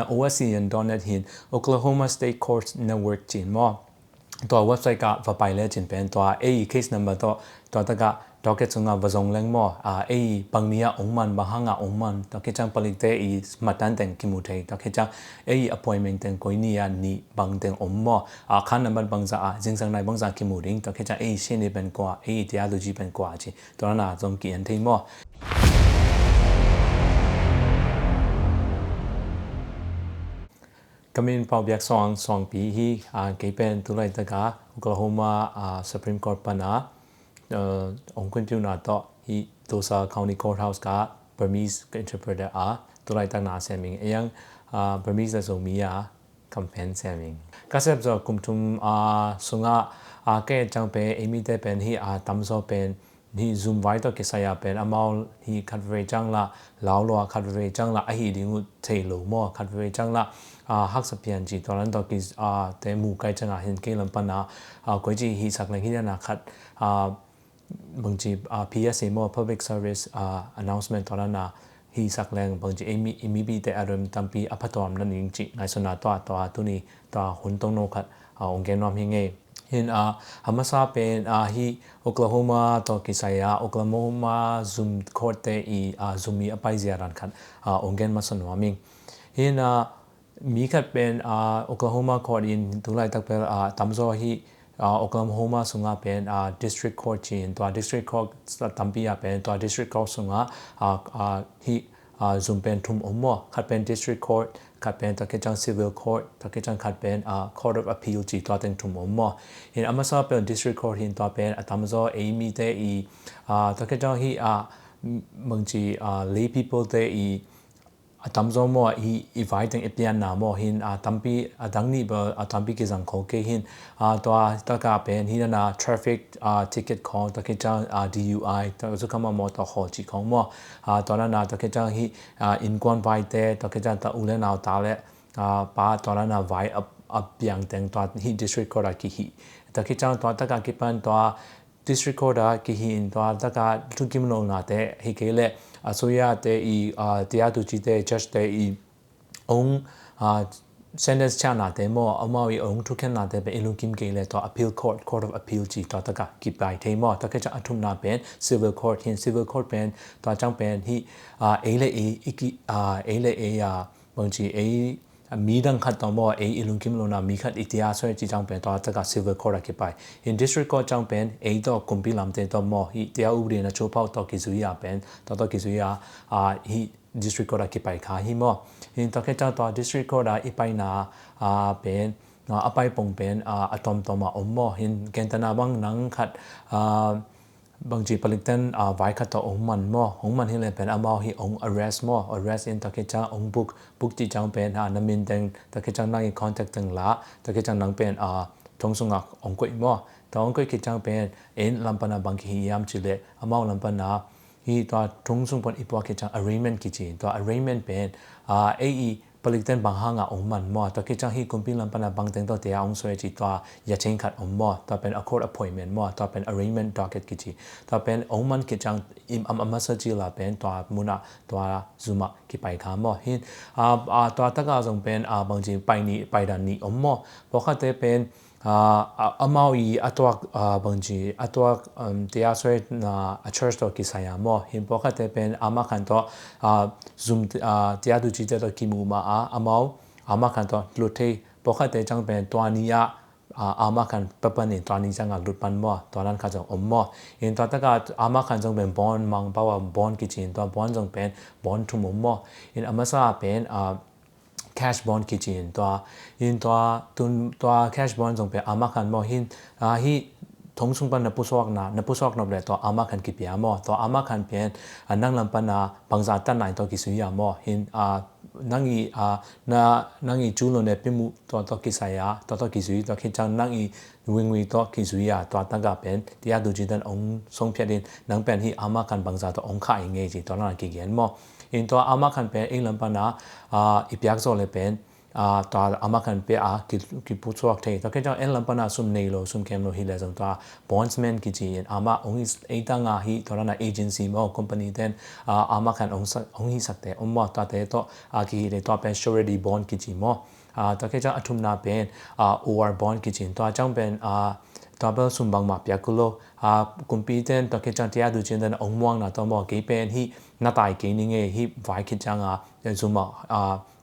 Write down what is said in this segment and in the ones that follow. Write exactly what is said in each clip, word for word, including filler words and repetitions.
O S C N dot net hin Oklahoma State Courts Network ci-in maw, tua website ah va pai lecin pen tua ei case number tawh tua takah docket sungah va zong leng maw, ei bang ni-ah ong man, bang hangah ong man, tua khit ciang palikte i matan teng kimu thei, tua khit ciang ei appointment teng koi ni-ah nih bang teng om maw, a khan number bangza ah zingsang nai bangza kimu ding, tua khit ciang ei siani pen kua, ei tia duji pen kua ci, tua na zong ki-en thei maw. Ka min Pau Biak Suang, Suangpi hi. Kei pen tulaitak a Oklahoma Supreme Court pan a ong kunpiuna tawh hi Tulsa County Courthouse ka Burmese ka interpreter a tulaitak na sem ing. Ei ang Burmese le Zomi a campaign sem ing. Ka sep zawh kum thum sungah ka et ciang pen ei mite pen hi a tamzaw pen hi zumvai tawh kisai a pen amau hi khat veve ciang la, lau lua khat veve ciang la, ahi ding uh thei lo maw, khat veve ciang la, haksa pian ci tua lan tawh ki te mu kai ciang a hin kei lam pan a koi ci hi sak leng hi dan a khat bangci P S A maw, public service announcement tua lan a hi sak leng bangci ei mi, i mipite a rem tampi a phatuam na ning ci ngaisuna tua, tua tuni tua hun tong no khat ong gen nuam hi ngei. Hin a masa pen hi Oklahoma tawh kisai a Oklahoma zum court te i zum i a paizia dan khat ong gen masa nuam ing. Hin a mi khat pen Oklahoma court in tulaitak pen tamzaw hi Oklahoma sungah pen district court ci-in tua district court tampi ah pen tua district court sungah hi zum pen thum om maw, khat pen district court, khat pen tua khit ciang civil court, tua khit ciang khat pen Court of Appeal ci tua teng thum om maw. Hin a masa pen district court hin tua pen a tamzaw ei mite i tua khit ciang hi bangci lay people te i a tamzaw maw, i, i vai teng i pianna maw, hin a tampi a dang nih bel a tampi kizang kho kei hin tua taka pen hi dan a traffic ticket khawng, tua khit ciang D U I, tua zukham a maw tua khawl ci khawng maw, tua dan a tua khit ciang hi innkuan vaite, tua khit ciang tua u le nau ta le pa tua dan a vai a piang teng tua hi district court a kihih. Tua khit ciang tua taka kipan tua district court a kihih in tua taka thukim lonate hi kei le a suya te i tia tuci te judge te i ong sentence cianate maw, amau i ong thukhiannate pen i lungkim kei le tua appeal court, Court of Appeal ci tua taka kipai thei maw. Tua khit ciang a thumna pen civil court hin, civil court pen tua ciang pen hi ei le ei i ki ei le ei a bangci ei mi dang khat tawh maw, ei i lungkim lona mi khat i tia soi ci ciang pen tua taka civil court a kipai. Hin district court ciang pen ei tawh kumpi lamte tawh maw, hi tia upadi na chu phau tawh kizui a pen tua tawh kizui a hi district court a kipai kha hi maw. Hin tua khit ciang tua district court a i paina pen a pai pong pen a tawmtawm a om maw. Hin gentana bang nang khat bangci palikten vai khat tawh ong man maw, ong man hi le pen amau hi ong arrest maw, arrest in tua khit ciang ong buk, buk ci ciang pen na min teng tua khit ciang nang i contact teng la, tua khit ciang nang pen thong sungah ong koih maw. Tua ong koih khit ciang pen ei lam pan a bang kihi hiam ci le amau lam pan a hi tua thong sung pan i puak khit ciang arraignment kici, tua arraignment pen ei i palikten bang hanga ong man maw, tua khit ciang hi kumpi lam pan a bang teng tawh tia ong soi ci tua yacheng khat om maw, tua pen a court appointment maw, tua pen arraignment docket kici. Tua pen ong man khit ciang im am a masa ci la pen tua mun a tua zum a kipai kha maw. Hin tua taka zong pen bangci pai nih, pai dan nih om maw. Pawlkhatte pen amau i a tuak bangci a tuak tia soi na a church tawh kisai a maw. Hin pawlkhatte pen ama khan tawh zum tia tucite tawh kimu ma a amau ama khan tawh lut thei. Pawlkhatte ciang pen tua ni a ama khan papan in tua ni ciang a lut pan maw, tua dan khat zong om maw. Hin tua taka ama khan zong pen bond mang pau a bond kici in tua bond zong pen bond thum om maw. Hin a masa pen cash bond kici in tua, hin tua tun tua cash bond zong pen ama khan maw. Hin hi thong sung pan na pusuakna, na pusuak nop le tua ama khan kipia maw. Tua ama khan pen nang lam pan a bangza tan nai tawh kizui a maw. Hin nang i na nang i cu lo ne pimu tua tawh kisai a tua tawh kizui, tua khit ciang nang i wingwi tawh kizui a tua taka pen tia tuci dan ong song phiat in nang pen hi ama khan bangza tawh ong kha i ngei ci tua na kigen maw. Hin tua ama khan pen ei lam pan a i piak zaw le pen tua amah khan pia a kipusuak thei. Tua khit ciang en lam pana sum nei lo, sum kem lo hi le zong tua bondsman kici in amah hong hi, ei tanga hi tua dana agency maw, company ten amah khan hong hisakte om maw, tuate tawh kihi le tua pen surety bond kici maw. Tua khit ciang a thumna pen O R bond kici in tua ciang pen tua bel sum bangmah piak kul lo. Kumpi ten tua khit ciang tia tu cin ten hong muangna tawh maw, kei pen hi na tai kei ning e, hi vai khit cianga zuma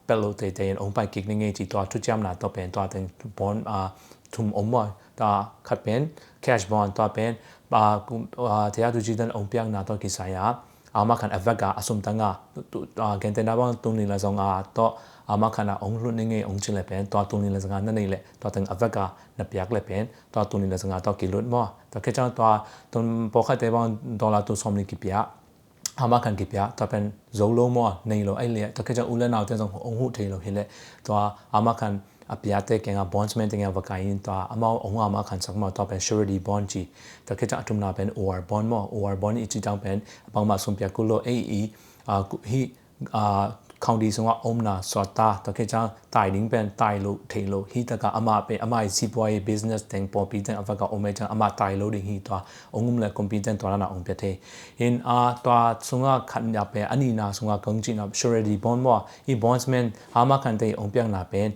pel lo teitei in hong pai kik ning e ci tua thuciamna tawh pen tua teng bond thum om maw. Tua khat pen cash bond, tua pen tia tu cin ten hong piakna tawh kisai a amah khan a vek a a sum tanga gentehna bang tul nih le zong a tawh amah khan a hong lut ning e hong ci le pen tua tul nih le zong a na nei le tua teng a vek a na piak le pen tua tul nih le zong a tawh kilut maw. Tua khit ciang tua tun pawlkhatte bang dollar tul sawm li kipia amah khan kipia, tua pen zo lo maw, nei lo ai le tua khit ciang u le naute zong hong huh thei lo hi le tua amah khan a piate kenga bondsman te kenga va kai in tua amau hong amah khan sak maw, tua pen surety bond ci. Tua khit ciang a thumna pen O R bond maw, O R bond i ci ciang pen bangmah sum piak kul lo ei i hi county sungah omna suat ta, tua khit ciang tai ding pen tai lo thei lo hi taka amah pen amah i sipuai business teng pawlpi teng a vaka om ei ciang amah tai lo ding hi tua hong um le kumpi teng tua dana hong pia thei. Hin tua sungah khatna pen a nihna sungah kong cihna surety bond maw, hi bondsman amah khan te hong piakna pen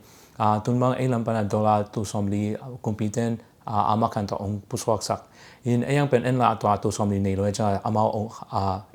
tun bang ei lam pana dollar tul sawm li kumpi ten amah khan tawh hong pusuaksak. Hin ei ang pen en la tua tul sawm li nei lo ei ciang amau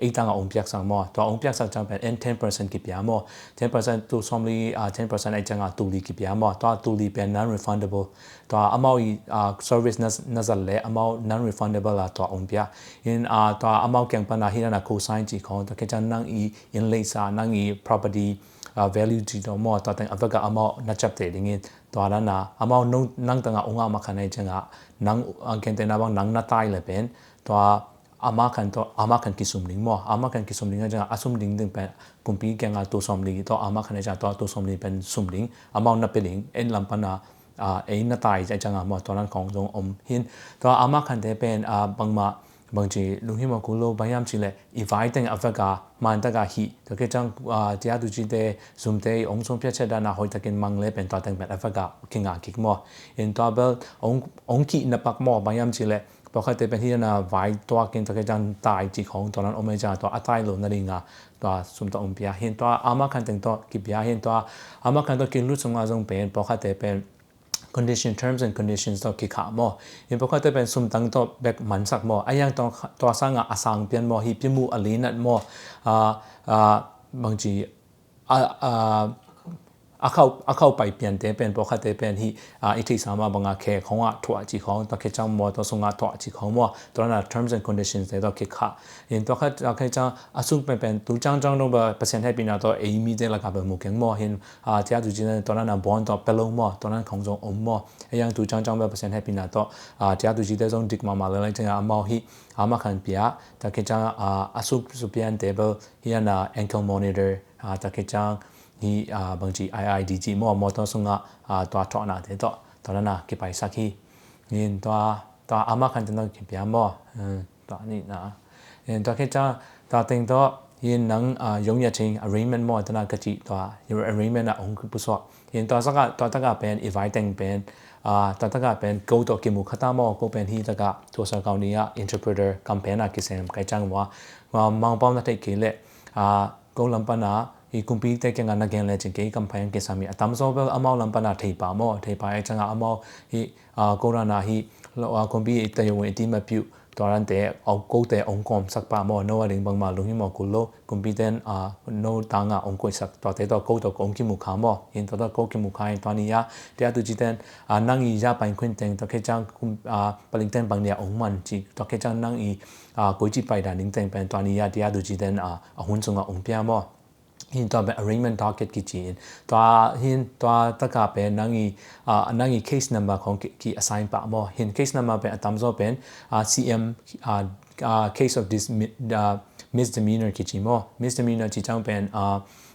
ei tanga hong piaksak maw, tua hong piaksak ciang pen en ten percent kipia maw. Ten percent tul sawm li ten percent ei cianga tul li kipia maw, tua tul li pen non-refundable. Tua amau i service na zat le amau non-refundable a tua hong pia. Hin tua amau kiang pana hi dana cosign ci khong, tua khit ciang nang i inn leisa, nang i property value ci tawh maw, tua teng a vaka amau na ciapteh dingin tua dana amau nang tanga hong amah khan ei cianga nang gentehna bang nang na tai le pen tua amah khan tawh amah khan kisum ding maw, amah khan kisum ding ei cianga a sum ding ding pen kumpi kianga tul sawm li tawh amah khan ei cianga tua tul sawm li pen sum ding amau na pia ding en lam pana ei na tai ei cianga maw, tua nan khong zong om hin. Tua amah khan te pen bangmah bangci lunghimawh kul lo, bang hiam ci le i vai teng a vaka man taka hi, tua khit ciang tia tu cite zumte i hong sung piak ciat dana hoihtakin mang le pen tua teng pen a vaka kinga kik maw. Hin tua bel hong kihna pak maw, bang hiam ci le pawlkhatte pen hi dana vai tuakin tua khit ciang tai ci khong tua nan om ei ciang tua a tai lo na dinga tua sum tawh hong pia. Hin tua amah khan teng tawh kipia, hin tua amah khan tawh kilut sunga zong pen pawlkhatte pen condition, terms and conditions tawh kikhah maw. Hin pawlkhatte pen sum tang tawh bek mansak maw, a yang tua sanga a sang pian maw, hi piamu a linat maw, bangci a khau pai piante pen pawlkhatte pen hi i theihsa mah banga khe khongah thuah ci khong, tua khit ciang maw tua sungah thuah ci khong maw, tua na terms and conditions te tawh kikhah. Hin tua khat tua khit ciang a sung pen pen tu ciangciang dong ba Pasian hehpihna tawh ei mite laka pen mu keng maw. Hin tia tu cin tua na bond tawh pia lo maw, tua nan khong zong om maw. Ei ang tu ciangciang ba Pasian hehpihna tawh tia tu cite zong dik mahmah le lai cianga amau hi amah khan pia, tua khit ciang a suk supian table hi ana ankle monitor, tua khit ciang hi bangci I I D ci maw, motor sunga tua thuahna te tawh tua dana kipaisak hi. Hin tua tua amah khan teng tawh kipia maw. Tua nihna. Tua khit ciang tua teng tawh hin nang yong ya ching arrangement maw, tua na ka cih tua arrangement a hong pusuak. Hin tua saka tua taka pen i vai teng pen tua taka pen ko tawh kimu khata maw, ko pen hi taka tua sa kau ni a interpreter kam pen a kisem kai ciang maw. Mangpau na theih kei le ko lam pana i kumpite kianga na gen le cin kei kam pen kisam hi. A tamzaw bel amau lam pana thei pah maw, thei pah ei cianga amau hi ko dana hi kumpi i tayo i ti ma piu tua dante kote hong kawmsak pah maw, no a ding bangmah lunghimawh kul lo, kumpi ten no tanga hong koihsak tuate tawh ko tawh hong kimu kha maw. Hin tua tawh ko kimu kha in tua ni a tia tu citen nang i ya pain khuin teng tua khit ciang palik ten bang nia hong man ci, tua khit ciang nang i koici pai dan ding teng pen tua ni a tia tu citen a hun sunga hong pia maw. Hin tua pen arrangement target kici in tua hin tua taka pen nang i nang i case number khong ki assign pah maw. Hin case number pen a tamzaw pen C M case of this misdemeanor kici maw. Misdemeanor ci ciang pen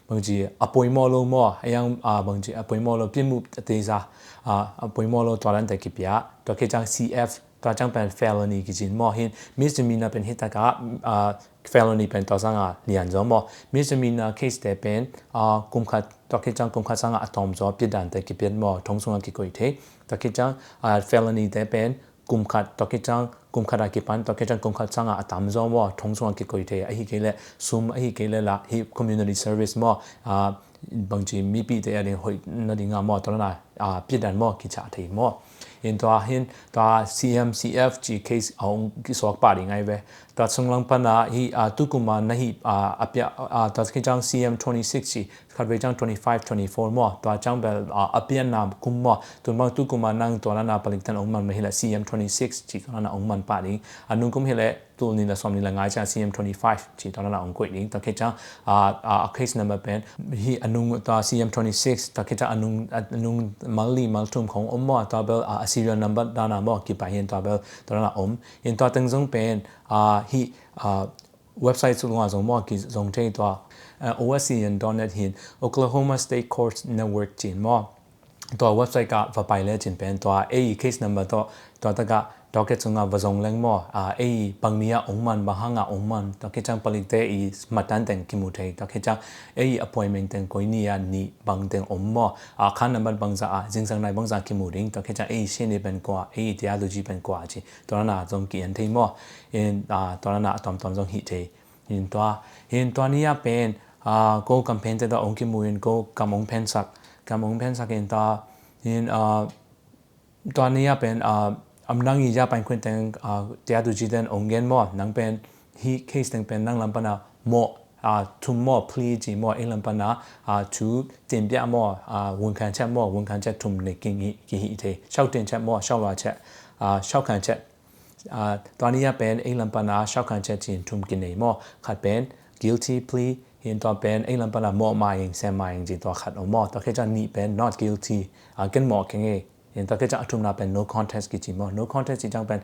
bangci a poimaw lo maw, a yang bangci a poimaw lo piamu a teza a poimaw lo tua dante kipia. Tua khit ciang C F Tua ciang pen felony kici in maw, hin misdemeanor pen hih takah, ah, felony pen tua sangah lian zaw maw. Misdemeanor case te pen, ah, kum khat, tua khit ciang kum khat sangah a tawm zaw piatdante kipiat maw, thong sungah kikoih thei. Tua khit ciang, ah, felony te pen kum khat, tua khit ciang kum khat a kipan, tua khit ciang kum khat sangah a tam zaw maw, thong sungah kikoih thei. Ahi kei leh sum, ahi kei leh lah hih community service maw, ah, bangci mipite a ding hoih nading a maw, tua dan a, ah, piatdan maw kici thei maw. Hin tua hin tua C M C F ci case a hong kisuak pah ding ahi ve. Tua sunglam pan a hih, ah, tu kum a na hih, ah, a pia, ah, tua khit ciang C M twenty six ci, khatvei ciang twenty five, twenty four maw. Tua ciang bel, ah, a pianna kum maw. Tun bang tu kum a nang tua dan a palikten hong man mah hi leh C M twenty six ci tua dan a hong man pah ding. A nung kum hi leh tul nih leh sawmnih leh nga ciang C M twenty five ci tua dan a hong koih ding. Tua khit ciang, ah, ah, a case number pen hih a nung tua C M twenty six, tua khit ciang a nung, a nung mal li mal thum khong om maw, tua bel, ah, a serial number dan a maw kipai hi in tua bel tua dan a om. Hin tua teng zong pen, ah, hih, ah, website sungah zong maw kizong thei tua, ah, O S C N dot net hin Oklahoma State Courts Network ci in maw. Tua website ah va pai lecin pen tua ei case number tawh tua takah docket sungah va zong leng maw, ah, ei bang ni a hong man, bang hang a hong man, tua khit ciang palikte i mattan teng kimu thei, tua khit ciang ei appointment teng koi ni a nih bang teng om maw, ah, khan number bangzah a, zingsang nai bangzah kimu ding, tua khit ciang ei siani pen kua, ei tiatu ci pen kua ci, tua dan a zong ki-en thei maw. Hin, ah, tua dan a tuamtuam zong hih thei. Hin tua, hin tua ni a pen, ah, ko campaign te tawh hong kimu in ko kam hong phensak, kam hong phensak in tua, hin, ah, tua ni a pen, ah, am nang i ya pan khuin teng, ah, tiatu ci ten hong gen maw, nang pen hih case teng pen nang lam pan a mawh, ah, thum maw, plea ci maw, ei lam pan a, ah, thu တင်ပြ maw, ah, ဝန်ခံချက် maw, ဝန်ခံချက် thum nei ki hih, ki hih thei. လျှောက်တင်ချက် maw, လျှောက်လွှာချက်, ah, လျှောက်ခံချက် Ah, tua ni a pen ei lam pan a လျှောက်ခံချက် ci in thum kinei maw. Khat pen guilty plea, hin tua pen ei lam pan a mawh ma ing, sem ma ing ci tua khat om maw. Tua khit ciang nih pen not guilty, ah, ken mawh keng e. Hin tua khit ciang a thumna pen no contest kici maw. No contest ci ciang pen,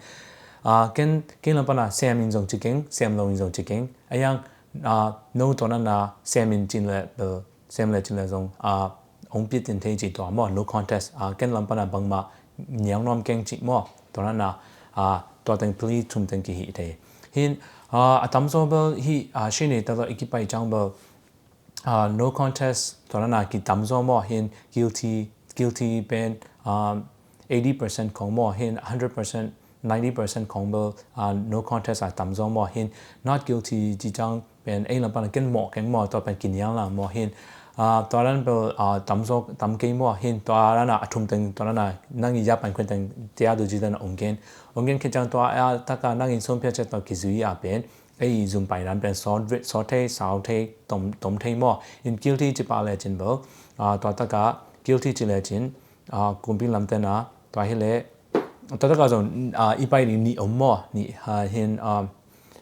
ah, ken, ken lam pan a sem in zong ci keng, sem lo in zong ci keng. A yang, ah, no tua dan a sem in cin leh bel sem le cin le zong, ah, hong piatin thei ci tua maw, no contest, ah, ken lam pan a bangmah nial nuam keng ci maw, tua dan a, ah, tua teng plea thum teng ki hih thei. Hin, ah, a tamzaw bel hih, ah, siani te tawh i kipai ciang bel, ah, no contest tua dan a ki tamzaw maw, hin guilty, guilty pen, ah, eighty percent khong maw, hin hundred percent, ninety percent khong bel, ah, no contest a tamzaw maw, hin not guilty ci ciang pen ei lam pan a ken mawh keng maw, tua pen kinial na maw, hin, ah, tua dan bel, ah, tamzaw, tam kei maw, hin tua dan a a thum teng, tua dan a nang i ya pan khuin teng tiatu ci ten hong gen. Hong gen khit ciang tua, ah, takah nang in ဆုံးဖြတ်ချက် tawh kizui a pen, ei zum pai dan pen sawt ve, sawt thei, sau thei, tom, tom thei maw. Hin guilty ci pah le cin bel, ah, tua takah guilty ci le cin, ah, kumpi lam ten a, tua hi leh, tua takah zong, ah, i pai ding nih om maw, nih, ah, hin, ah,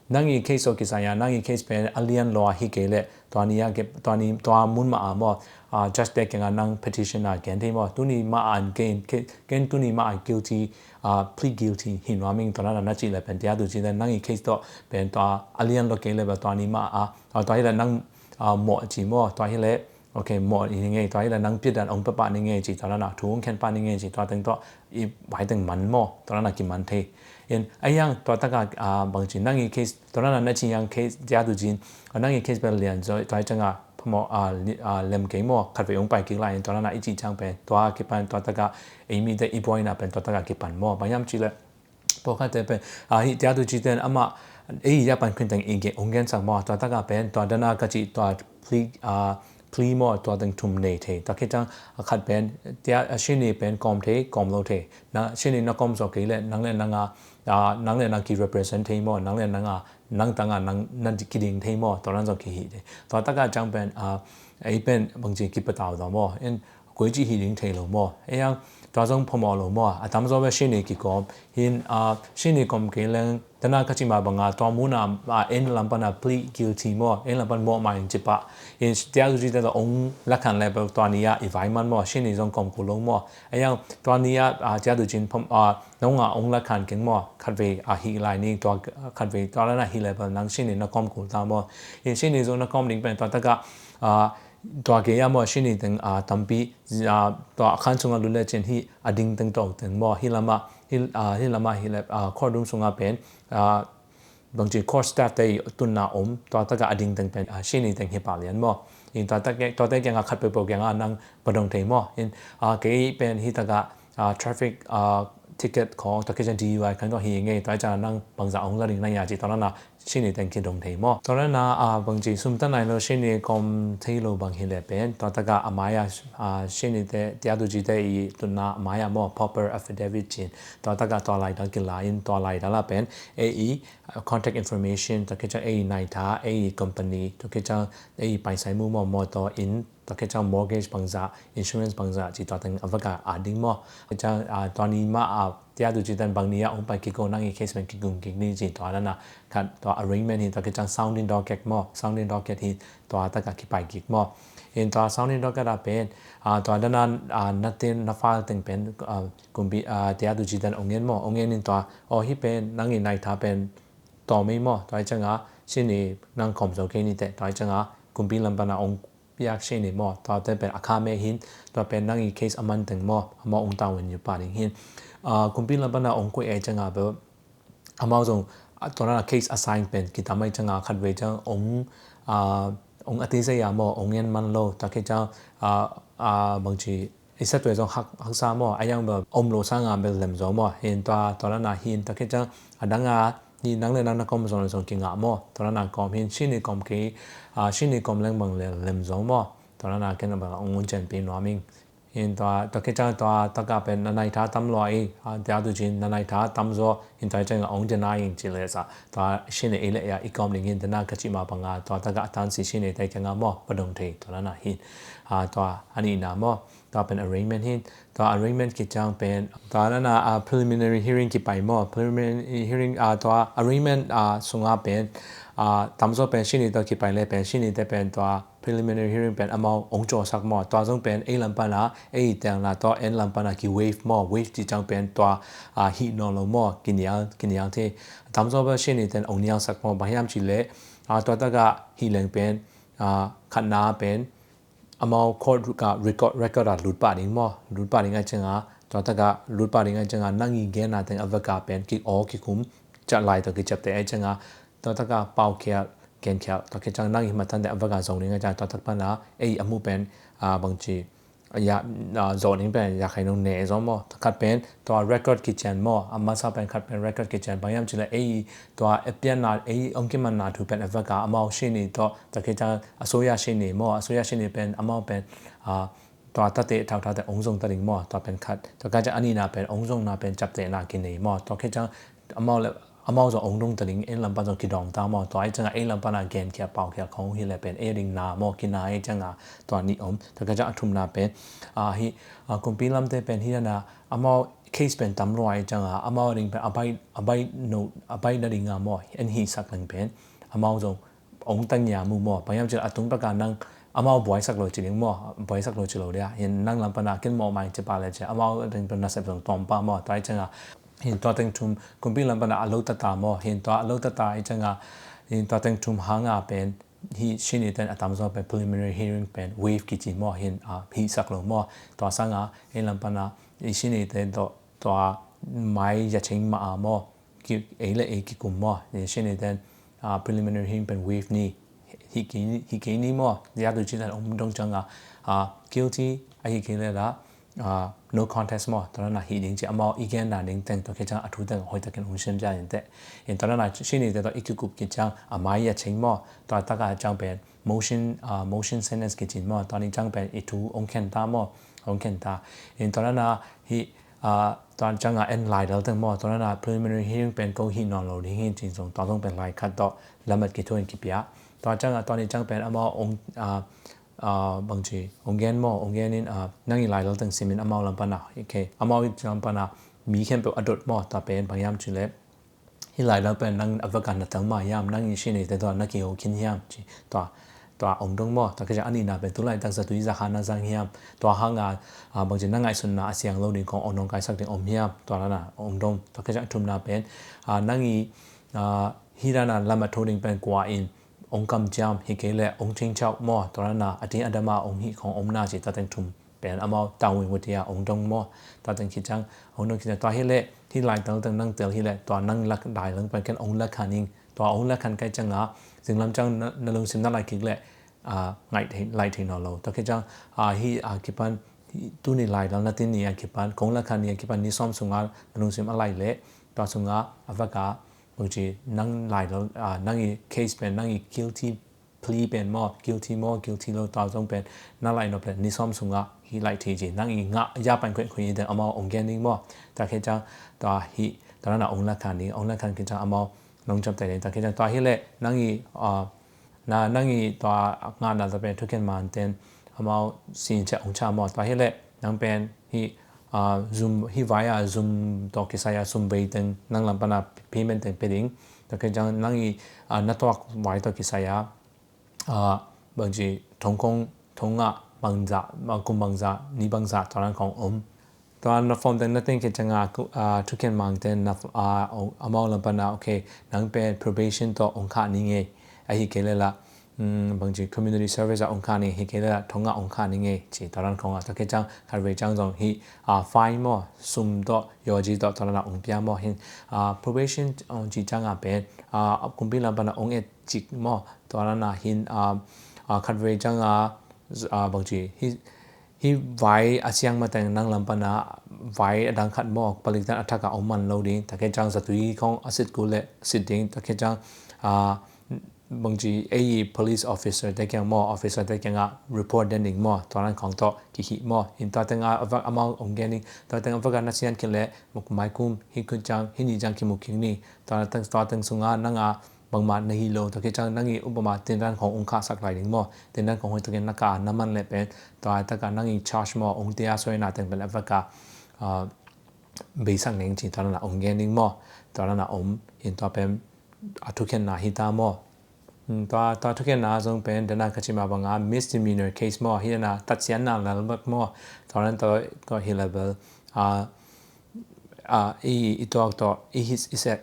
nang i case aw kisai a, nang i case pen a lian lo a hi kei leh, tua ni a, tua ni, tua mun mah a maw, ah, judge te kiang a nang petition a gen thei maw, tuni mah a ken, ken, ken tuni mah a guilty, ah, plea guilty hi nuam ing, tua dan a na ci leh pen tiatu ci ten nang i case tawh pen tua a lian lo kei leh bel tua ni mah a, ah, tua hi leh nang, ah, mawh ci maw, tua hi leh, ok, mawh i hi ngei, tua hi leh nang piatdan hong pia pah ni ngei ci, tua dan a thu hong khen pah ni ngei ci, tua teng tawh i vai teng man maw, tua dan a kiman thei. Hin, a yang tua takah, ah, bangci nang i case, tua dan a na ci yang case, tiatu ci in, ah, nang i case pen lian zaw, tua hi ciang a, phamawh, ah, li-, ah, lem kei maw, khatvei hong pai kik lai in, tua dan a i ci ciang pen, tua kipan, tua takah, ei mite i buaina pen, tua takah kipan maw, bang hiam ci leh, pawlkhatte pen, ah, hih tiatu ci ten amah, ei ya pan khuin teng i gen, hong gensak maw, tua takah pen, tua dan a ka ci, tua plea, ah, plea maw, tua teng thum nei thei. Tua khit ciang, ah, khat pen, tia, ah, siani pen kawm thei, kawm lo thei. Na, siani na kawm zaw kei leh, nang le nang a, ah, nang le nang ki represent thei maw, nang le nang a, nang tang a, nang, nang kiding thei maw, tua dan zong ki hih thei. Tua takah ciang pen, ah, ei pen bangci kipatau zaw maw. En, koi ci hi ding thei lo maw. Ei ang, tua zong phamawh lo maw. A tamzaw bel siani kikawm. Hin, ah, siani kawm kei leng, tana ka ci mah bang a, tua mun a, ah, en lam pan a plead guilty maw. En lam pan mawh ma ing ci pah. Hin, tiatu ci te tawh hong lakhan leh bel tua ni a i vai man maw. Siani zong kawm kul lo maw. Ei ang, tua ni a, ah, tiatu ci in pham, ah, nong a hong lakhan keng maw. Khatvei a hih lai ni, tua khatvei tua dan a hih leh bel nang siani na kawm kul ta maw. Hin, siani zong na kawm ding pen tua takah, ah, Tua kei a maw, sini teng a tampi a tua a khan sungah lut le cin hi a ding teng tawh teng maw, hi lamah hi a hi lamah hi le a courtroom sungah pen a bangci court staff te i tunna om, tua takah a ding teng pen a sini teng hi pah lian maw. In tua tak tua te kiangah khat peuhpeuh kiangah nang va dong thei maw. In a kei pen hi takah a traffic a ticket khawng, tua khit ciang D U I khawng tawh hi ngei, tua ciang nang bangzah ong la ding na hia cih tua nana sini teng kidong thei maw. Tua nana a bangci sum ta nai lo, sini kawm thei lo bang hi le pen tua takah a mai a a sini te tia tu ci te i tunna a mai a maw, pauper affidavit cin, tua takah tua lai dal kila in, tua lai dal a pen ei i contact information, tua khit ciang ei naitha, ei company, tua khit ciang ei paisai mu maw, mawtaw, inn, tua khit ciang mortgage bangzah, insurance bangzah cih tua teng a vaka a ding maw. Khit ciang a tua ni mah a tia tu ci ten bang ni a ong pai kik o, nang i case pen kikum kik ni cih tua nana khat tua arrangement hi, tua khit ciang sounding docket maw, sounding docket hi tua takah kipai kik maw. In tua sounding docket a pen a tua dana a na ten na file teng pen a kumpi a tia tu ci ten ong en maw, ong en in tua aw hi pen nang i naitha pen tawm ei maw, tua hi ciangah sini nang kawm zo kei ni teh, tua hi ciangah kumpi lam pana ong piak sini maw, tua te pen a kha me hin, tua pen nang i case a man teng maw, amau ong tau in yu pa ding hin. A kumpi lam pana ong koih ei ciangah bel amau zong a tua nana case assign pen kitam ei ciangah khat vei ciang ong a ong a ti zai a maw, ong en man lo, tua khit ciang a a bangci i sa tuai zong hak haksa maw, a yang bel om lo sanga bel lem zo maw. Hin tua tua nana hin tua khit ciang a danga hi nang le nang na kawm zong le zong kingah maw, tua nana kawm hin sini kawm kei a sini kawm leng bang le lem zo maw. Tua nana ken a bel ong un cian pi nuam ing. Hin tua tua khit ciang tua takah pen na naitha tam lua i a tia tu cin na naitha tam zaw, hin tua hi ciangah ong dena ing ci le sa tua sini i le ya i kawm ding hin dena ka ci ma banga tua takah a tan si sini te kiangah maw, va dong thei tua nana hin a tua a nihna maw. Tua pen arraignment hin, tua arraignment khit ciang pen tua nana a preliminary hearing kipai maw, preliminary hearing a tua arraignment a sungah pen a tamzaw pen sini tawh kipai le pen sini te pen tua preliminary hearing pen amau ong cawsak maw, tua zong pen ei lam pana ei telna tawh en lam pana ki waive maw, waive ci ciang pen tua a hih nawn lo maw, kinial kinial thei. Tamzaw pen sini ten ong nialsak maw, bang hiam ci le a tua takah hih leng pen a khatna pen amau court ka record record a lut pah ding maw, lut pah ding a cianga tua taka lut pah ding a cianga nang i genna teng a vaka pen kik aw kikum cat lai tawh kiciapteh a cianga tua taka paukhial genkhial tua kiciang nang i hmatan teng a vaka zong ding a cianga tua tak pana ei a mu pen a bangci a ya a zawh ding pen ya khai nong ne zaw maw. Khat pen tua record kician maw, a masa pen khat pen record kician, bang hiam ci le ei tua a pianna ei ong kimanna thu pen a vaka amau sini tawh tua kiciang a soya sini maw, a soya sini pen amau pen a tua tate thau thate ong zong ta ding maw, tua pen khat. Tua kiciang a nihna pen ong zongna pen ciaptehna kinei maw, tua kiciang amau le amau zong ong dong ta ding, ei lam pan zong kidawng ta maw, tua ei cianga ei lam pana genkhial paukhial khong hi le pen ei ding na maw, kina ei cianga tua nih om. Tua kiciang a thumna pen a hi a kumpi lamte pen hi na amau case pen tam lua ei cianga amau ding pen a bai a bai no a bai na dinga maw, en hi sak leng pen amau zong ong tang ya mu maw, bang hiam ci le a tung taka nang amau buaisak lo ci ding maw, buaisak lo ci lo dia, hin nang lam pana kin maw mai ci pa le ci amau ding pen nasep zong tawm pa maw, tua ei cianga hin tua teng thum kumpi lam pana a lo tata maw, hin tua a lo tata ei cianga hin tua teng thum hanga pen hi sini ten a tamzaw pen preliminary hearing pen waive kici maw, hin a hihsak lo maw, tua sanga ei lam pana i sini ten tawh tua mai ya cheng ma a maw, ki ei le ei kikum maw, i sini ten a preliminary hearing pen waive ni, hi kei ni maw, ya tu ci ten ong dong cianga a guilty a hi kei le la a no contest maw, tua nana hi ding ci amau i genna ding teng tua kiciang a thu teng hoih takin ong siam cia in teh. In tua nana sini te tua i kikup kiciang a mai ya cheng maw, tua taka ciang pen motion a motion sentence kicin maw, tua ni ciang pen i thu ong khen ta maw, ong khen ta. In tua nana hi a tua cianga en lai dal teng maw, tua nana preliminary hearing pen ko hi nawn lo ding hi cin zong tua zong pen lai khat tawh lamat kithuin kipia. Tua cianga tua ni ciang pen amau ong a a bangci ong gen maw, ong gen in a nang i lai dal teng simin amau lam pana, okay, amau i lam pana mi khempeuh a dot maw, tua pen bang hiam ci le hi lai dal pen nang a vaka na tang ma hiam, nang i sini te tua na kiho khin hiam ci tua tua ong dong maw. Tua kiciang a nihna pen tu lai tak zatui zakha na zang hiam, tua hanga a bangci na ngaihsutna a siang lo ding khong ong nong kaisak ding om hiam, tua lana ong dong. Tua kiciang a thumna pen a nang i a hi dana lam a tho ding pen kua in ong kamciam, hi kei leh ong cingciau maw, tua dan a a din a dam a ong hih khong om na ci, tua teng thum pen amau tawh ing uh ci a ong dong maw, tua teng khit ciang ong dong khit ciang tua hi leh hih laitawl teng nang tel hi leh tua nang lak dai lang pen ken ong lakhan ing, tua ong lakhan kei ciang a zinglam ciang na, na lungsim na lai kik leh a, ngaih thei, lai thei nawn lo. Tua khit ciang a, hih a kipan, hih tuni laitawl na tin ni a kipan, kong lakhan ni a kipan ni sawm sung a na lungsim a lai leh tua sung a a vak a bangci nang laitawl, a, nang i case pen, nang i guilty plea pen maw, guilty maw, guilty lo, tua zong pen na lai nop leh ni sawm sung a hih lai thei ci, nang i ngah ya pan khuih khuih i deng amau ong gen ding maw. Tua khit ciang tua hih tua dan a ong lakhan ding, ong lakhan khit ciang amau nong ciam tei ding. Tua khit ciang tua hi leh nang i, a, na, nang i tua ngahna tua pen thukhen mangten amau sin ciah ong ciah maw, tua hi leh nang pen hih, a, zum, hih vai a zum tawh kisai a sum vei teng nang lam pan a payment teng pia ding. Tua khit ciang nang i, a, na tuak vai tawh kisai a, a, bangci thong kong, thong ngah bangzah, bang kum bangzah, ni bangzah tua dan khong om. Tua na form teng na teng khit ciang a, a, thukhen mangten na, a, amau lam pan a, okay, nang pen probation tawh ong khah ning ei, ahi kei leh lah, um, bangci community service a ong khah ning, hi kei leh lah thong ngah ong khah ning ei ci, tua dan khong a. Tua khit ciang khat vei ciang zong hih, a, fine maw, sum tawh, yawci tawh, tua dan a ong pia maw. Hin, a, probation ong ci ciang a pen, a, kumpi lam pan a ong et cik maw, tua dan a hin, a, a, khat vei ciang a, a, bangci hih, hih vai a siang mateng nang lam pan a vai a dang khat maw, palik ten a thak a ong man lo ding. Tua khit ciang zatui khong a sit kul leh sit ding. Tua khit ciang, a, bangci ei police officer te kiang maw, officer te kiang a report den ding maw, tua dan khong tawh kihih maw. Hin tua teng a vak amau ong gen ding, tua teng a vak a na sian khin leh maikum hih khit ciang, hih ni ciang kimu kik ni. Tua teng, tua teng sung a nang a bangmah na hi lo, tua khit ciang nang i upama tindan khong ong khahsak lai ding maw, tindan khong hoih takin na kah a na man leh pen tua tak a nang i charge maw, ong tia suaina teng pen a vak a, a, beisak ning ci, tua dan a ong gen ding maw. Tua dan a om, hin tua pen a thukhenna hi ta maw. Hmm, tua, tua thukhenna zong pen dan a ka cih mah bang a misdemeanor case maw, hi dan a tatsiatna lalbak maw, tua dan tawh, tua hi leh bel, a, a, i, i tuak tawh, i hih, i seh,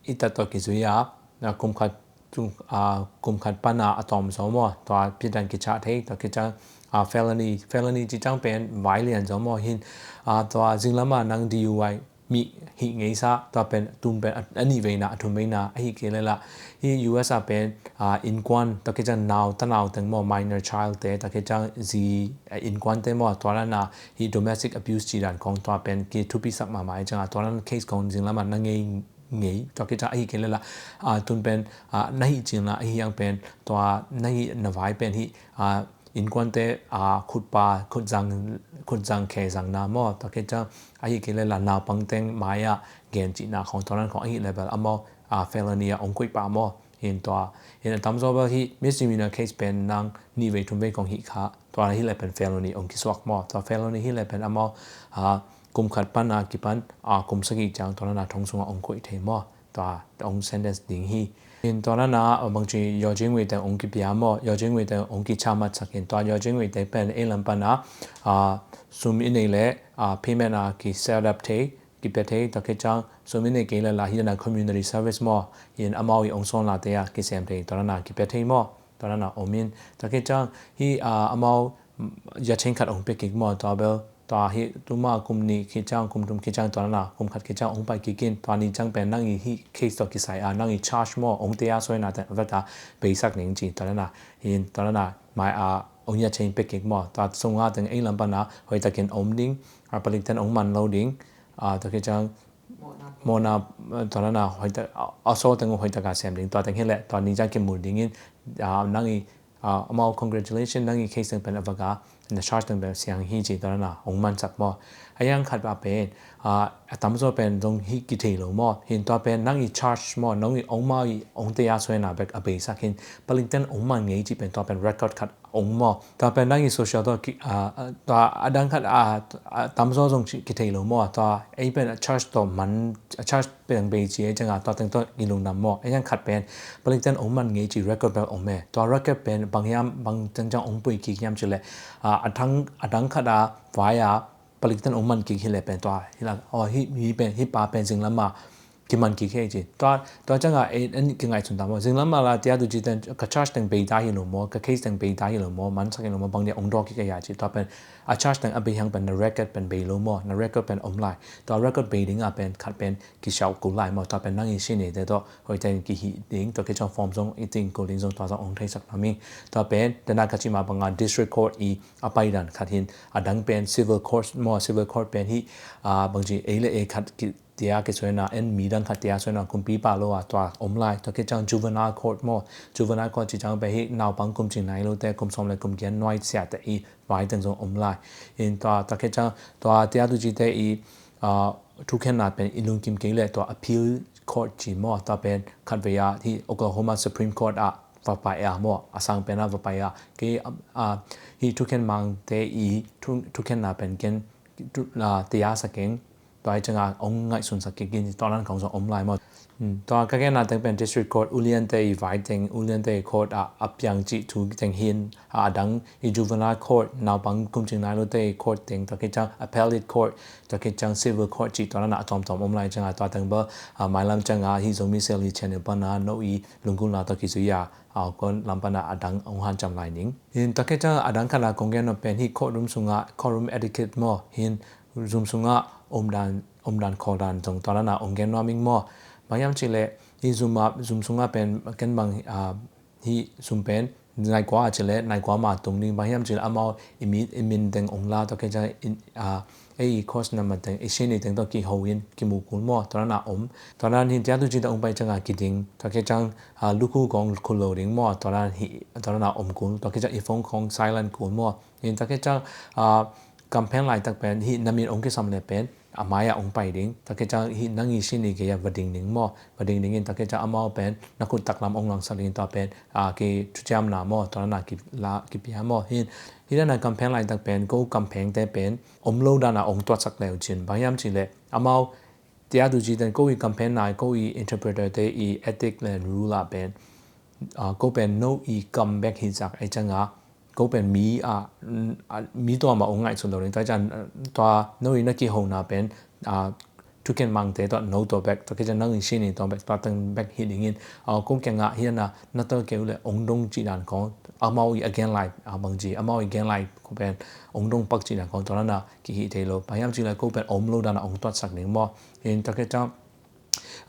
i tat tawh kizui a, na kum khat tung, a, kum khat pan a a tawm zaw maw, tua pidan kichah thei, tua khit ciang, a, felony, felony ci ciang pen vai lian zaw maw. Hin, a, tua zinglam a nang D U I mi hih ngei sa, tua pen tun pen a, a nih veina, a thum veina, ahi kei leh lah hih U S a pen, a, innkuan, tua khit ciang nau, tanau teng maw, minor child te, tua khit ciang zi, a, innkuan te maw, tua dan a hih domestic abuse ci dan khong tua pen kithupisak mahmah i ciang a, tua dan case khong zinglam a na ngei ngei, tua khit ciang ahi kei leh lah, a, tun pen, a, na hih cil na, ahi hang pen, tua na hih na vai pen hih, a, innkuante, a, khutpa, khutzang, khutzang khe zang na maw, tua khit ciang ahi kei leh lah naupang teng mai a gen cihna khong, tua dan khong ahi leh bel amau, a, felony a ong koih pah maw. Hin tua, hin a tamzaw bel hih misdemeanor case pen nang nih vei thum vei khong hih kha, tua hi leh pen felony ong kisuak maw. Tua felony hi leh pen amau, a, kum khat pan a kipan, a, kum sagih ciang tua dan a thong sung a ong koih thei maw, tua ong sentence ding hi. Hin tua dan a, a, bangci yawcing wei teng ong kipia maw, yawcing wei teng ong kichamatsak hin, tua yawcing wei teng pen ei lam pan a, a, sum i neih leh, a, payment a ki set up thei, kipia thei, tua khit ciang sum i neih kei leh lah hi dan a community service maw, hin amau i ong sawnna te a kisem thei, tua dan a kipia thei maw. Tua dan a om in, tua khit ciang hih, a, amau, mm, yacheng khat ong pia kik maw, tua bel, tua hih tuma kum nih khit ciang, kum thum khit ciang, tua dan a kum khat khit ciang ong pai kik in, tua ni ciang pen nang i hih case tawh kisai a nang i charge maw, ong tia suaina teng a vak a beisak ning ci, tua dan a, hin tua dan a mai a ong yacheng pia kik maw, tua sung a teng ei lam pan a hoih takin om ding, a, palik ten ong man lo ding, a, tua khit ciang mawhna, tua dan a hoih tak, a, a sawl teng uh hoih tak a sem ding, tua teng hi leh tua ni ciang kimu ding in, a, nang i, a, amau congratulation, nang i case teng pen a vak a, na charge teng pen siang hi ci, tua dan a ong mansak maw. A yang khat a pen, a, a tamzaw pen zong hih kithei lo maw. Hin tua pen nang i charge maw, nang i ong, amau i ong tia suaina bek a beisak hin, palik ten ong man ngei ci pen tua pen record khat ong maw. Tua pen nang i social tawh ki, a, a, tua a dang khat a, a tamzaw zong ci kithei lo maw. Tua ei pen a charge tawh man, a charge pen bei ci ei ciang a tua teng tawh i lungdam maw. Ei ciang khat pen palik ten ong man ngei ci record pen om e. Tua record pen bang hiam, bang ciang ciang ong pui kik hiam ci leh, a, a dang, a dang khat a vai a palik ten ong man kik hi leh pen tua hi la, aw, hih, hih pen, hih pa pen zinglam a kiman kik hi ci. Tua, tua ciangah ei, en kingaihsun ta maw. Zinglam mala tiatu ci ten ka charge teng bei ta hi lo maw, ka case teng bei ta hi lo maw, mansak hi lo maw, bang dia ong dawk kik a ya ci. Tua pen a charge teng a bei hang pen na record pen bei lo maw, na record pen om lai. Tua record bei ding a pen khat pen kisiau kul lai maw, tua pen nang i sini te tawh hoih teng kihih ding, tua kei ciang form zong i ting kul ding zong tua zong ong theisak na ming. Tua pen dana ka ci ma banga district court i a pai dan khat hin, a dang pen civil court maw, civil court pen hi, a, bangci ei le ei khat ki tia kisuaina en, mi dang khat tia suaina kumpi pa lo a tua om lai. Tua kei ciang juvenile court maw, juvenile court ci ciang pen hi naupang kum cing nai lo te, kum sawm le kum giat nuai sia te i vai teng zong om lai. In tua, tua kei ciang tua tiatu ci te i, a, thukhenna pen i lungkim kei le tua appeal court ci maw, tua pen khat vei a hi Oklahoma Supreme Court a va pai a maw, a sang pen a va pai a. Kei, a, a, hi thukhen mang te i thu, thukhenna pen ken tu, a, tia sa keng. Tua hi cianga ong ngaihsun sak kik in, tua nan khong zong om lai maw. Hmm, tua ka genna teng pen district court ulian te i vai teng, ulian te i court a, a piang cih thu teng hin, a, a dang i juvenile court, naupang kum cing nai lo te i court teng, tua kei ciang appellate court, tua kei ciang civil court cih tua nan a tawmtawm om lai cianga, tua teng bel, a, mailam cianga hi Zomi Sel hi channel pana no i lunggulhna tawh kizui a, a, kon lam pana a dang ong hanciam lai ning. Hin tua kei ciang a dang khat a kong gen nop pen hi courtroom sunga, courtroom etiquette maw, hin zum sunga omdan, omdan khawldan zong tua nan a ong gen nuam ing maw. Bang hiam cih leh hi zum a, zum sunga pen ken bang, a, hi zum pen nai kua a cih leh nai kua ma tung ding, bang hiam cih leh amau i mi, i min teng ong la, tua kei ciang in, a, ei i course nambat teng, i sini teng tawh kiho in kimu kul maw, tua nan a om. Tua nan hin tiatu ci ta ong pai cianga kiding, tua kei ciang, a, lukhu kong khul lo ding maw, tua nan hi, tua nan a om kul, tua kei ciang i phone kong silent kul maw. Hin tua kei ciang, a, campaign laitak pen hi na min ong kisam le pen a mai a ong pai ding. Tua kei ciang hi nang i sini gei a va ding ding maw, va ding ding in tua kei ciang amau pen na khut taklam ong langsak ding, tua pen, a, ki thuciamna maw, tua nan a ki la, kipia maw. Hin hi dan a campaign laitak pen ko campaign te pen om lo dan a ong tuatsak leu cin, bang hiam cih leh amau tiatu ci ten ko i campaign nai, ko i interpreter te i ethic le rule a pen, a, ko pen no i kam bek hi zak ai cianga, ko pen mi, a, n-, a, mi tua ma ong ngaihsun lo ding. Tua ciang, a, tua no i na kihona pen, a, thukhen mangte tua no tua bek, tua kei ciang nang i sini tua bek, tua teng bek hi ding in, a, ko kianga hi na, na tel keu le ong dong ci dan khong, amau i a gen lai, a, bang ci, amau i gen lai ko pen ong dong pak ci dan khong, tua nan a kihih thei lo. Bang hiam cih leh ko pen om lo dan a ong tuatsak ding maw. Hin tua kei ciang,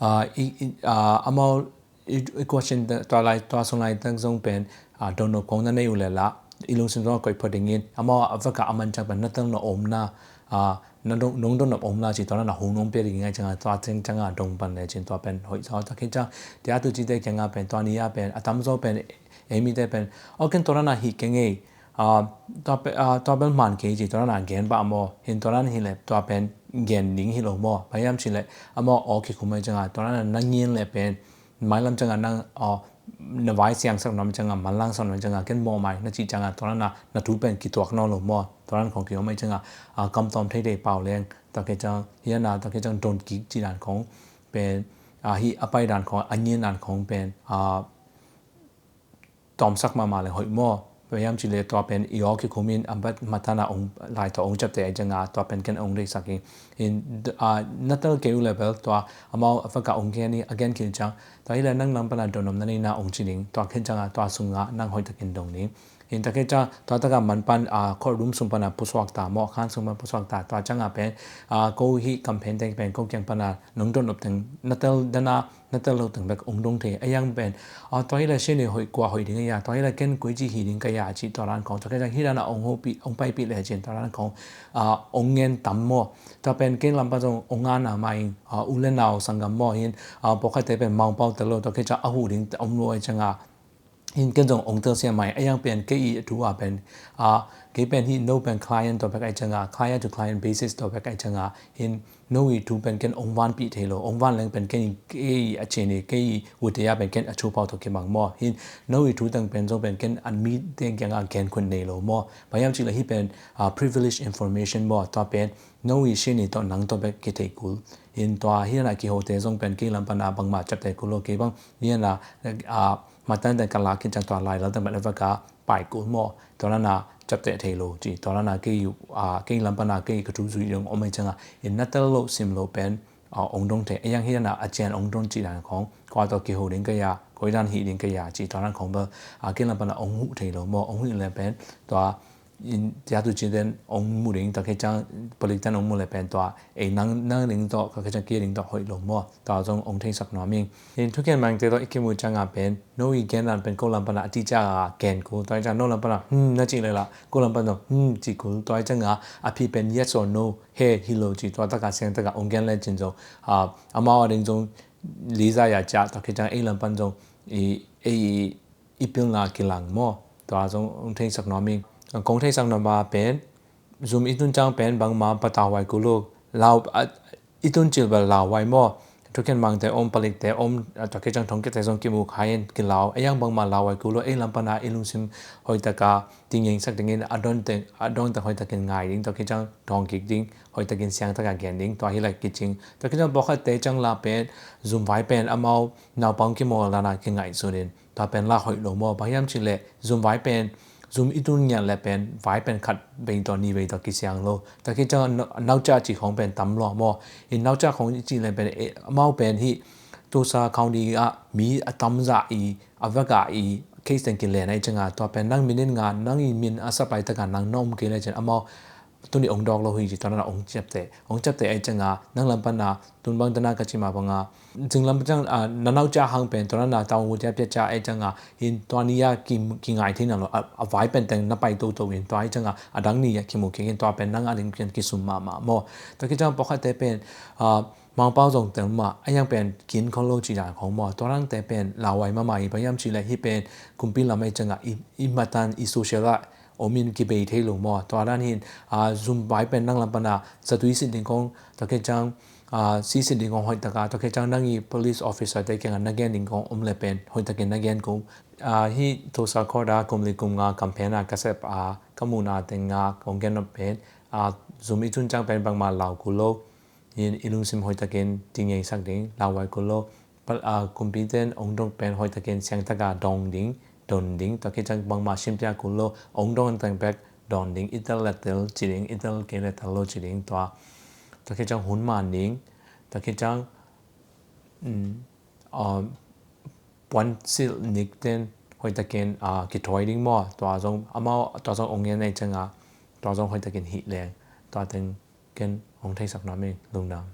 a, i, i, a, amau i, i question te, tua lai, tua sung laitak zong pen, a, dong nop khong na nei uh le la, i lungsim zong a koih phot ding in, amau a vaka a man ciang pen na tel nop om na, a, na dong, nong dong nop om na ci, tua nan a hong nong pia ding ai cianga, tua teng cianga dong pan le cin tua pen hoih zaw. Tua kei ciang tiatu ci te kianga pen, tua ni a pen, a tamzaw pen, ei mite pen, o ken tua nan a hi keng ei, a, tua pe-, a, tua bel man kei ci, tua nan a gen pah maw. Hin tua nan hi le tua pen gen ding hi lo maw. Bang hiam cih leh amau aw kikhum ai cianga, tua nan a na ngin le pen mailam cianga nang, a, na vai siangsak nuam cianga, manlangsak nuam cianga, ken mawh mai na cih cianga, tua nan a na thu pen kituak nawn lo maw. Tua nan khong kiom ai cianga, a, kamtawm theithei pau leng, tua kei ciang hi na, tua kei ciang don kik ci dan khong pen, a, hi a pai dan khong, a ngin dan khong pen, a, tawmsak mahmah le hoih maw. Bang hiam cih leh tua pen i aw kikhum in a bat matan a ong lai tawh ong ciapteh ai cianga, tua pen ken ong deihsak ing. Hin, a, na tel kei uh le bel tua amau a vaka ong gen i a gen khin ciang, tua hi le nang lam pana dong nop na nei na ong ci ding, tua khin cianga tua sunga nang hoih takin dong ding. Hin tua kei ciang tua taka man pan, a, courtroom sung pana pusuak ta maw, khan sung pana pusuak ta, tua cianga pen, a, ko hi campaign te pen ko kiang pana nong dong nop teng na tel dan a, na tel lo teng bek ong dong thei. A yang pen, a, tua hi le sini hoih kua hoih ding a ya, tua hi le ken koi ci hi ding ka ya ci, tua nan khong, tua kei ciang hi dan a ong hopih, ong paipih le cin, tua nan khong, a, ong ngen tam maw. Tua pen kei lam pan zong ong ngana mai, a, u le nau sanggam maw hin, a, pawlkhat te pen mangpau tel lo, tua kei ciang a huh ding om lo ai cianga, hin ken zong ong telsiam mai, a yang pen kei i thu a pen, a, kei pen hi no pen client tua bek ai cianga, client to client basis tua bek ai cianga, hin no i thu pen ken ong vanpih thei lo, ong van leng pen ken i, kei i a cin i, kei i ute a pen ken a thu pau tawh kibang maw. Hin no i thu teng pen zong pen ken an mi teng kianga gen khun nei lo maw. Bang hiam cih leh hi pen, a, privilege information maw, tua pen no i sini tawh nang tawh bek kithei kul. Hin tua hi na kihote zong pen kei lam pana bangma ciapteh kul lo, kei bang hi na, a, matan teng ka lak khin ciang tua lai lal teng pen a vaka pai kul maw, tua nan a ciapteh thei lo ci, tua nan a kei, a, kei lam pana kei ka thu zui ding om ai cianga, in na tel lo sim lo pen, ong dong thei, a yang hi na a cian ong dong ci dan khong, kua tawh kiho ding ka ya, koi dan hi ding ka ya ci tua dan khong bel a kei lam pan a ong huh thei lo maw, ong huh le pen tua in tia tu ci den ong mu ding, tua kei ciang palik ten ong mu le pen tua ei nang nang ding tawh, ka kei ciang kia ding tawh hoih lo maw, tua zong ong thei sak nuam ing. In thukian mangte tawh i kimu ciang a pen no i gen dan pen ko lam pan a ti ciang a gen kul, tua ciang no lam pan a hmm na ci le la, ko lam pan a hmm ci kul, tua ciang a a phi pen yes or no, he hi lo ci tua taka siang taka ong gen le cin zong a amau a ding zong liza ya cia, tua kei ciang ei lam pan zong i ei i pilna kilang maw, tua zong ong thei sak nuam ing. Kong thei sak nuam a pen zum i tun ciang pen bangma patau vai kul lo, lau i tun cil bel lau vai maw, thukian mangte om, palikte om, tua kei ciang thong kete zong kimu khai in kilau, a yang bangma lau vai kul lo, ei lam pan a i lungsim hoih taka tingeng sak dingin a dong teng a dong teng hoih takin ngai ding, tua kei ciang dong kik ding, hoih takin siang taka gen ding, tua hi lai kicing. Tua kei ciang pawlkhatte ciang la pen zum vai pen amau naupang kimawl dan a kingaihsun in tua pen la hoih lo maw, bang hiam ci le zum vai pen zum i tun ngian le pen vai pen khat vei tawh ni vei tawh kisiang lo. Tua kei ciang naucia ci khong pen tam lua maw, in naucia khong i ci le pen amau pen hi Tulsa County a mi a tam zah i a vek a i case teng kilen a i ciang a, tua pen nang minute nga nang i min a sap lai taka nang na om kei le cin amau tuni ong dawk lo hi ci tua na ong ciapte, ong ciapte a i ciang a nang lam pan a tun bang tana ka ci ma bang a zing lam ciang a na naucia hang pen tua na tau ngu tia pia cia a i ciang a hin tua ni a ki ngai thei na lo, a vai pen teng na pai toto in tua i ciang a a dang ni a kimu kik in tua pen nang a ding pian kisum mahmah maw. Tua kei ciang pawlkhatte pen a Mangpau zong tel mah a yang pen kin khol lo ci dan khong maw, tua nangte pen lau vai mahmah i, bang hiam ci le hi pen kumpi lam a i ciang a i matan i social a om in kibei thei lo maw, tua dan hin a zum vai pen nang lam pan a zatui sit ding khong, tua kei ciang a si sit ding khong hoih taka, tua kei ciang nang i police officer te kiang a na gen ding khong om le pen hoih takin na gen kul. A hi Tulsa Court a kum li kum nga campaign a ka sep a ka muhna teng nga kong gen nop pen a zum i tun ciang pen bangma lau kul lo, in i lungsim hoih takin tingeng sak ding, lau vai kul lo. Kumpi ten ong dong pen hoih takin siang taka dong ding, don ding, tua kei ciang bangma simpia kul lo, ong dong teng bek don ding, i tel le tel ci ding, i tel kei le tel lo ci ding, tua tua kei ciang hun man ding, tua kei ciang puan silh nik ten hoih takin kithuai ding maw, tua zong amau tua zong ong ngen a i ciang a tua zong hoih takin hih leng, tua teng ken ong thei sak nuam ing, lungdam.